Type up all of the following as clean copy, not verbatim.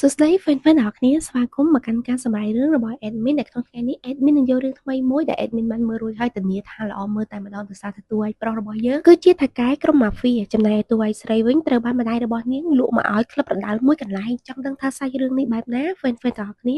សួស្តី fan fan ទាំងអស់គ្នាស្វាគមន៍មកកាន់ការសម្រាយរឿងរបស់ admin ដែលក្នុងថ្ងៃនេះ admin នឹងយករឿងថ្មីមួយដែល admin បានមើលរួចហើយធានាថាល្អមើលតែម្ដងដោយសារតែតួឯកប្រុសរបស់យើងគឺជាថៅកែក្រុមម៉ាហ្វៀចំណែកឯតួឯកស្រីវិញត្រូវបានម្ដាយរបស់នាងលក់មកឲ្យក្លឹបប្រដាល់មួយកន្លែងចង់ដឹងថាសាច់រឿងនេះបែបណា fan fan ទាំងអស់គ្ន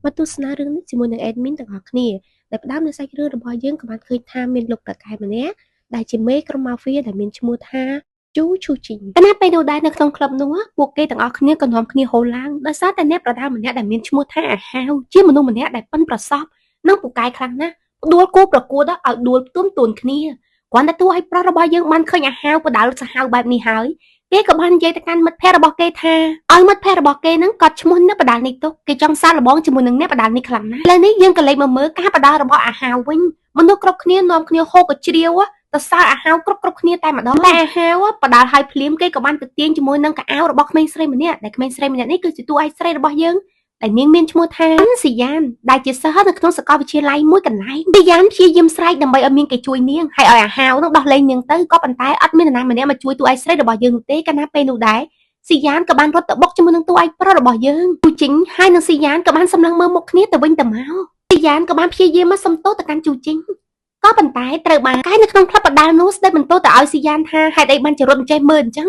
ាមកទស្សនារឿងនេះជាមួយនឹង admin ទាំងអស់គ្នាដែលផ្ដើមនៃសាច់រឿងរបស់យើងក៏បានឃើញថាមានលោកថៅកែម្នាក់ដែលជាមេក្រុមម៉ាហ្វៀដែលមានឈ្មោះថា ជូឈូជីងខណៈពេលនោះដែរនៅក្នុងក្លឹបនោះពួកគេទាំងអស់គ្នាក៏នាំគ្នាហូរឡើងដោយសារតែអ្នកប្រដាល់ម្នាក់ដែលមានឈ្មោះថាអាហាវជាមនុស្សម្នាក់ដែលប៉ិនប្រសប់និងពូកែខ្លាំងណាស់ផ្ដួលគូប្រកួតឲ្យដួលផ្ទួនទួនគ្នាគ្រាន់តែតួឲ្យប្រុសរបស់យើងបានឃើញអាហាវប្រដាល់សាហាវបែបនេះហើយគេក៏បាននិយាយទៅកាន់មិត្តភ័ក្តិរបស់គេថាឲ្យមិត្តភ័ក្តិរបស់គេហ្នឹងក៏ឈ្មោះអ្នកប្រដាល់នេះទុកគេចង់សាកល្បងជាមួយនឹងអ្នកប្រដាល់នេះខ្លាំងណាស់ឥឡូវនេះយើងក៏លេចមកមើលការប្រដាល់របស់អាហាវវិញមនុស្សគ្រប់គ្នានាំគ្នាហូបក៏ជ្រាវ ទៅសើអាហាវគ្រប់គ្រប់គ្នាតែម្ដងតែអាហាវបដាល់ឲ្យភ្លាមគេក៏បានទៅទាញជាមួយនឹងកៅអៅរបស់ក្មេងស្រីម្នាក់ដែលក្មេងស្រីម្នាក់នេះគឺជាតួឯកស្រីរបស់យើងដែលនាងមានឈ្មោះថាអានស៊ីយ៉ានដែលជាសិស្សនៅក្នុងសាកលវិទ្យាល័យមួយកន្លែងស៊ីយ៉ានព្យាយាមស្រែកដើម្បីឲ្យមានគេជួយនាងហើយឲ្យអាហាវនឹងដោះលែងនាងទៅក៏ប៉ុន្តែអត់មាននរណាម្នាក់មកជួយតួឯកស្រីរបស់យើងនោះទេកាលណាពេលនោះដែរស៊ីយ៉ានក៏បានរត់ទៅបុកជាមួយនឹងតួឯកប្រុសរបស់យើងពូជីងហើយនឹងស៊ីយ៉ានក៏បានសម្លឹងមើលមុខគ្នាទៅវិញទៅមកស៊ីយ៉ានក៏បានព្យាយាមមកសុំទោសទៅកាន់ជូជីង ក៏ប៉ុន្តែត្រូវបានកែនៅក្នុងក្លឹបបដាល់នោះស្ដីបន្ទោសទៅឲ្យស៊ីយ៉ានថាហេតុអីបានជារត់មិនចេះមើលអញ្ចឹង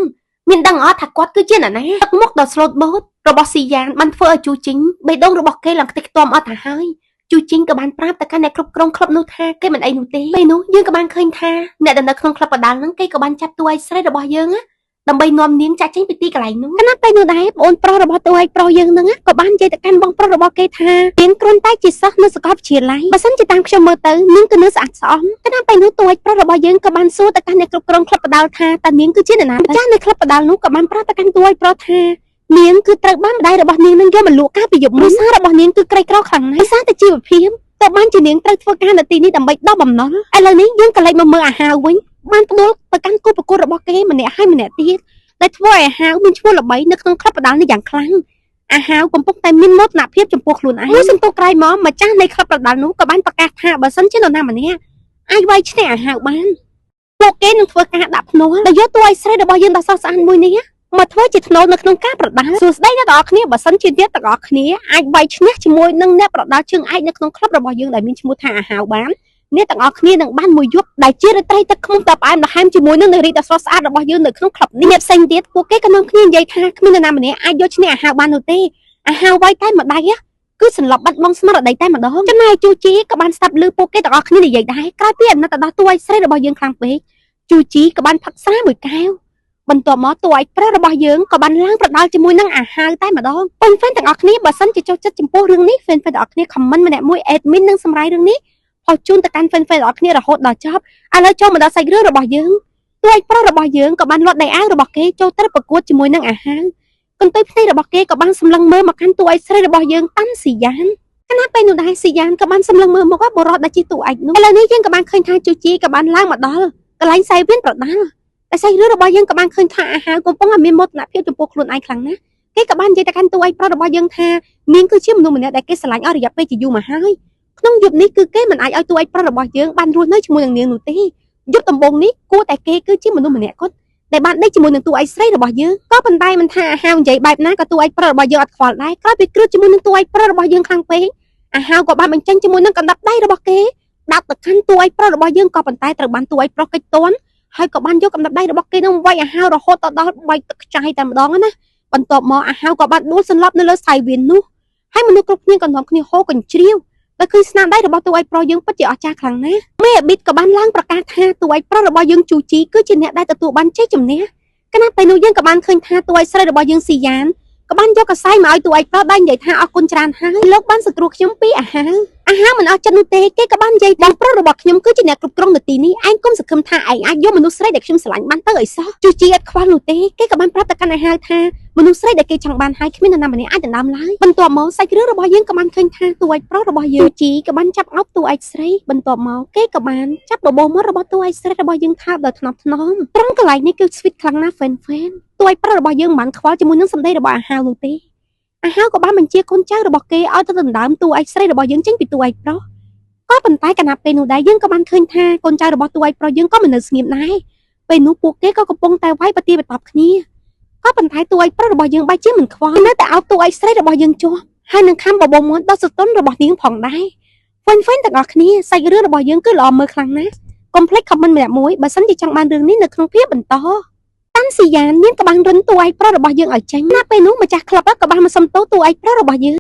មានដឹងអត់ថាគាត់គឺជាអ្នកណាទឹកមុខដ៏ស្លូតបូតរបស់ស៊ីយ៉ានបានធ្វើឲ្យជូជីងបេះដូងរបស់គេឡើងខ្ទេចខ្ទាំអត់ទៅហើយជូជីងក៏បានប្រាប់ទៅកាន់អ្នកគ្រប់គ្រងក្លឹបនោះថាគេមិនអីនោះទេពេលនោះយើងក៏បានឃើញថាអ្នកដែលនៅក្នុងក្លឹបបដាល់ហ្នឹងគេក៏បានចាប់តួឯកស្រីរបស់យើងណាដើម្បីនាំនាងចាក់ចេញពីទីកន្លែងនោះខណៈពេលនោះដែរប្អូនប្រុសរបស់តួឯកប្រុសយើងហ្នឹងក៏បាននិយាយទៅកាន់បងប្រុសរបស់គេថានាងគ្រាន់តែជាសិស្សនៅសាកលវិទ្យាល័យបើសិនជាតាមខ្ញុំមើលទៅនាងគឺនៅស្អាតស្អំខណៈពេលនោះតួឯកប្រុសរបស់យើងក៏បានសួរទៅកាន់អ្នកគ្រប់គ្រងក្លឹបបដាល់ថាតើនាងគឺជាអ្នកណាម្ចាស់នៃក្លឹបបដាល់នោះក៏បានប្រាប់ទៅកាន់តួឯកប្រុសថានាងគឺត្រូវបានម្ដាយរបស់នាងនឹងយកមកលក់កាលពីយប់មុនសាររបស់នាងគឺក្រីក្រខ្លាំងណាស់ដោយសារតែជីវភាពតើបានជានាងត្រូវធ្វើការនៅទីនេះដើម្បីដោះបំណុលឥឡូវនេះយើងក៏លេចមកមើលអាហារវិញបានផ្ដួលទៅកាន់គូប្រកួតរបស់គេម្នាក់ហើយម្នាក់ទៀតដែលធ្វើឲ្យអាហារមានឈ្មោះល្បីនៅក្នុងក្លឹបបដាល់នេះយ៉ាងខ្លាំងអាហាវកំពុងតែមានមោទនភាពចំពោះខ្លួនឯងមួយសន្ទុះក្រោយមកម្ចាស់នៃក្លឹបប្រដាល់នោះក៏បានប្រកាសថាបើសិនជានរណាម្នាក់អាចវាយឈ្នះអាហាវបានពួកគេនឹងធ្វើការដាក់ភ្នាល់ដោយយកតួឯស្រីរបស់យើងដ៏ស្រស់ស្អាតមួយនេះមកធ្វើជាធ្នូនៅក្នុងការប្រដាល់សួស្តីអ្នកទាំងអស់គ្នាបើសិនជាអ្នកទាំងអស់គ្នាអាចវាយឈ្នះជាមួយនឹងអ្នកប្រដាល់ជើងឯកនៅក្នុងក្លឹបរបស់យើងដែលមានឈ្មោះថាអាហាវបានអ្នកទាំងអស់គ្នានឹងបានមួយយប់ដែលជារាត្រីទឹកខ្មុំតផ្អែមល្ហែមជាមួយនឹងនារីដ៏ស្រស់ស្អាតរបស់យើងនៅក្នុងក្លឹបនេះអ្នកផ្សេងទៀតពួកគេក៏នាំគ្នានិយាយថាគ្មាននរណាម្នាក់អាចយកឈ្នះអាហាវបាននោះទេអាហាវវាយតែម្ដាយគឺសន្លប់បាត់បង់ស្មារតីតែម្ដងចំណែកជូជីក៏បានស្ដាប់ឮពួកគេទាំងអស់គ្នានិយាយដែរក្រោយពីអាណិតទៅដល់តួឯកស្រីរបស់យើងខ្លាំងពេកជូជីក៏បានផឹកស្រាមួយកែវបន្ទាប់មកតួឯកប្រុសរបស់យើងក៏បានឡើងប្រដាល់ជាមួយនឹងអាហាវតែម្ដងបង fan ទាំងអស់គ្នាបើសិនជាចូលចិត្តចំពោះរឿងនេះ fan fan ទាំងអស់គ្នា comment ម្នាក់មួយ admin នឹងសម្រាយរឿងនេះផុសជូនទៅកាន់ fan fan ទាំងអស់គ្នារហូតដល់ចប់ឥឡូវចូលមកដល់សាច់រឿងរបស់យើងតួឯកប្រុសរបស់យើងក៏បានលាត់ដៃអាវរបស់គេចូលទៅប្រកួតជាមួយនឹងអាហាវកន្ទុយភ្នែករបស់គេក៏បានសម្លឹងមើលមកកាន់តួឯកស្រីរបស់យើងតាន់ស៊ីយ៉ានខណៈពេលនោះដែរស៊ីយ៉ានក៏បានសម្លឹងមើលមកបុរសដែលជាតួឯកនោះឥឡូវនេះយើងក៏បានឃើញថាជូជីក៏បានឡើងមកដល់កន្លែងសែវៀនប្រដាល់តែសាច់រឿងរបស់យើងក៏បានឃើញថាអាហារកំពុងតែមានមោទនភាពចំពោះខ្លួនឯងខ្លាំងណាស់គេក៏បាននិយាយទៅកាន់តួឯកប្រុសរបស់យើងថានាងគឺជាមនុស្សម្នាក់ដែលគេស្រឡាញ់អស់រយៈពេលជាយូរមកហើយក្នុងយប់នេះគឺគេមិនអាចឲ្យតួឯកប្រុសរបស់យើងបានរស់នៅជាមួយនឹងនាងនោះទេយប់ដំបូងនេះគួរតែគេគឺជាមនុស្សម្នាក់គាត់ដែលបានដេកជាមួយនឹងតួឯកស្រីរបស់យើងក៏ប៉ុន្តែមិនថាអាហារនិយាយបែបណាក៏តួឯកប្រុសរបស់យើងអត់ខ្វល់ដែរក្រោយពីគ្រួតជាមួយនឹងតួឯកប្រុសរបស់យើងខ្លាំងពេកអាហារក៏បានបញ្ចេញជាមួយនឹងកណ្ដាប់ដៃរបស់គេដាក់ទៅកាន់តួឯកប្រុសរបស់យើងក៏ប៉ុន្តែត្រូវបានតួឯកប្រុសកិច្ចតន់ហើយក៏បានយកកណ្ដាប់ដៃរបស់គេនឹងវាយអាហាររហូតដល់បែកទឹកខ្ចាយតែម្ដងណាបន្ទាប់មកអាហារក៏បានដួលសន្លប់នៅលើសៃវៀននោះហើយមនុស្សគ្រប់គ្នាក៏នាំគ្នាហូរកញ្ជ្រៀវតែគឺស្នាដៃរបស់តួឯកប្រុសយើងពិតជាអស្ចារ្យខ្លាំងណាស់មេអាប៊ីតក៏បានឡើងប្រកាសថាតួឯកប្រុសរបស់យើងជូជីគឺជាអ្នកដែលទទួលបានជ័យជំនះខណៈពេលនោះយើងក៏បានឃើញថាតួឯកស្រីរបស់យើងស៊ីយ៉ានក៏បានយកកសែងមកឲ្យតួឯកប្រុសដែរនិយាយថាអរគុណច្រើនហើយលោកបានសង្គ្រោះខ្ញុំពីអាហារអាហារមិនអស់ចិត្តនោះទេគេក៏បាននិយាយបងប្រុសរបស់ខ្ញុំគឺជាអ្នកគ្រប់គ្រងនៅទីនេះឯងគុំសង្ឃឹមថាឯងអាចយកមនុស្សស្រីដែលខ្ញុំស្រឡាញ់បានទៅឲ្យសោះជូជីអត់ខ្វល់នោះទេគេក៏បានប្រាប់ទៅកាន់អាហារថាមនុស្សស្រីដែលគេចង់បានហើយគ្មាននរណាម្នាក់អាចដណ្ដើមឡើយបន្ទាប់មកសាច់រឿងរបស់យើងក៏បានឃើញថាតួឯកប្រុសរបស់យើងជូជីក៏បានចាប់អោបតួឯកស្រីបន្ទាប់មកគេក៏បានចាប់បបោមាត់របស់តួឯកស្រីរបស់យើងថើបដោយថ្នមថ្នមត្រង់កន្លែងនេះគឺ sweet ខ្លាំងណាស់ fan fan តួឯកប្រុសរបស់យើងមិនបានខ្វល់ជាមួយនឹងសម្ដីរបស់អាហារនោះទេអាហារក៏បានបញ្ជាកូនចៅរបស់គេឲ្យទៅដណ្ដើមតួឯកស្រីរបស់យើងចេញពីតួឯកប្រុសក៏ប៉ុន្តែកណាពេលនោះដែរយើងក៏បានឃើញថាកូនចៅរបស់តួឯកប្រុសយើងក៏មិននៅស្ងៀមដែរពេលនោះពួកគេក៏កំពុងតែវាយប្រទាបតបគ្នា ក៏ប៉ុន្តែតួឯកប្រុសរបស់យើងបែរជាមិនខ្វល់នៅតែអោបតួឯកស្រីរបស់យើងជាប់ហើយនឹងខំបបោមាត់ដល់សតុនរបស់នាងផងដែរហ្វិនហ្វិនទាំងអស់គ្នាសាច់រឿងរបស់យើងគឺល្អមើលខ្លាំងណាស់កុំភ្លេច comment ម្នាក់មួយបើសិនជាចង់បានរឿងនេះនៅក្នុងភាពបន្តតាន់ស៊ីយ៉ានមានក្បាំងរិនតួឯកប្រុសរបស់យើងឲ្យចេញណាពេលនោះម្ចាស់ក្លឹបក៏បានមកសុំទោសតួឯកប្រុសរបស់យើង។